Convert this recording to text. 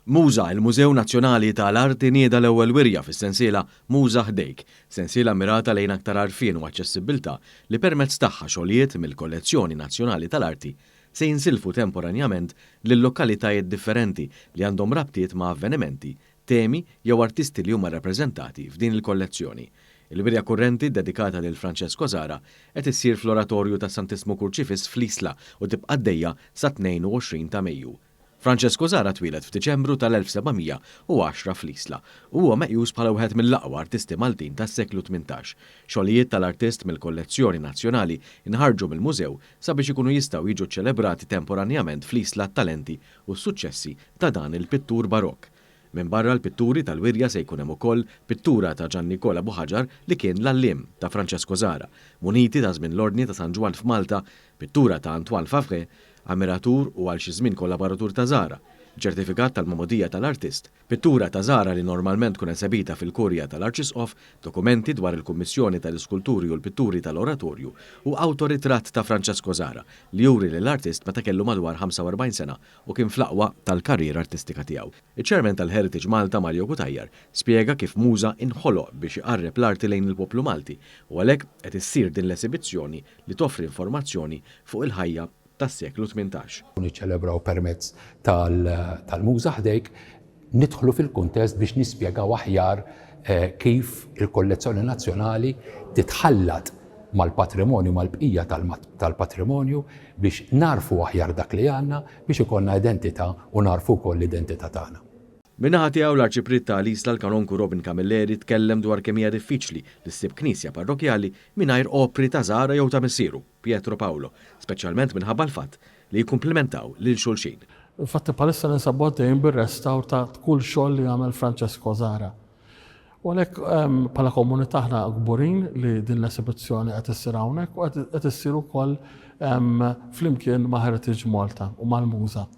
Muża, il-Mużew Nazzjonali ta' l-Arti nieda l-ewwel wirja fis-sensiela Muża Ħdejk, sensiela mmirata lejn aktar għarfien u aċċessibbiltà li permezz tagħha xogħlijiet mill-kollezzjoni nazzjonali tal-arti se jinsilfu temporanjament lil lokalitajiet differenti li għandhom rabtiet ma' avvenimenti, temi jew artisti li huma rrappreżentati f'din il-kollezzjoni. Il-wirja kurrenti ddedikata lil Francesco Zahra qed issir fl-Oratorju tas-Santissmu Kurċifiss fl-Isla u tibqa' għaddejja sat-22 ta' Mejju. Francesco Zahra twieled f'Diċembru tal-1710 fl-Isla u huwa meqjus bħala wieħed mill-aqwa artisti Maltin tas-seklu 18. Xogħlijiet tal-artist mill-kollezzjoni nazzjonali nħarġu mill-mużew sabiex ikunu jistgħu jiġu ċċelebrati temporanjament fl-Isla t-talenti u s-suċċessi ta' dan il-pittur Barokk. Minbarra l-pitturi tal-wirja se jkun hemm ukoll pittura ta' Gian Nicola Buhagiar li kien l-għalliem ta' Francesco Zahra, muniti ta' żmien l-Ordni ta' San Ġwann f'Malta, pittura ta' Antoine Favre, ammiratur u għal xi żmien kollaboratur ta' Zahra, ċertifikat tal-magħmudija tal-artist, pittura ta' Zahra li normalment tkun esebita fil-Kurja tal-Arċisqof, dokumenti dwar il-kummissjoni tal-iskulturi u l-pitturi tal-Oratorju u awtoritratt ta' Francesco Zahra li juri lill-artist meta kellu madwar 45 sena u kien fl-aqwa tal-karriera artistika tiegħu. Iċ-Chairman tal-Heritage Malta Mario Cutajar spjega kif MUŻA inħoloq biex iqarreb l-arti lejn il-poplu Malti u għalhekk qed issir din l-esibizzjoni li toffri informazzjoni fuq il-ħajja tas-seklu 18. Niċċelebraw permezz tal-MUŻA ħdejk, nidħlu fil-kuntest biex nispjegaw aħjar kif il-kollezzjoni nazzjonali titħallat mal-patrimonju, mal-bqija tal-patrimonju biex nagħrfu aħjar dak li għandna biex ikollna identità u nagħrfu wkoll l-identità tagħna. Min-naħa tiegħu l-Arċipriet ta' l-Isla l-Kanonku Robin Camilleri tkellem dwar kemm hija diffiċli li ssib knisja parrokkjali mingħajr opri ta' Zahra jew ta' missieru, Pietro Paolo, speċjalment minħabba l-fatt li jikkumplimentaw lil xulxin. Infatti bħalissa ninsabu għaddejjin bir-restawr ta' kull xogħol li għamel Francesco Zahra. U għalhekk bħala komunità aħna kburin li din l-esibizzjoni qed issir hawnhekk u qed issir ukoll flimkien ma' Heritage Malta u mal-Muża.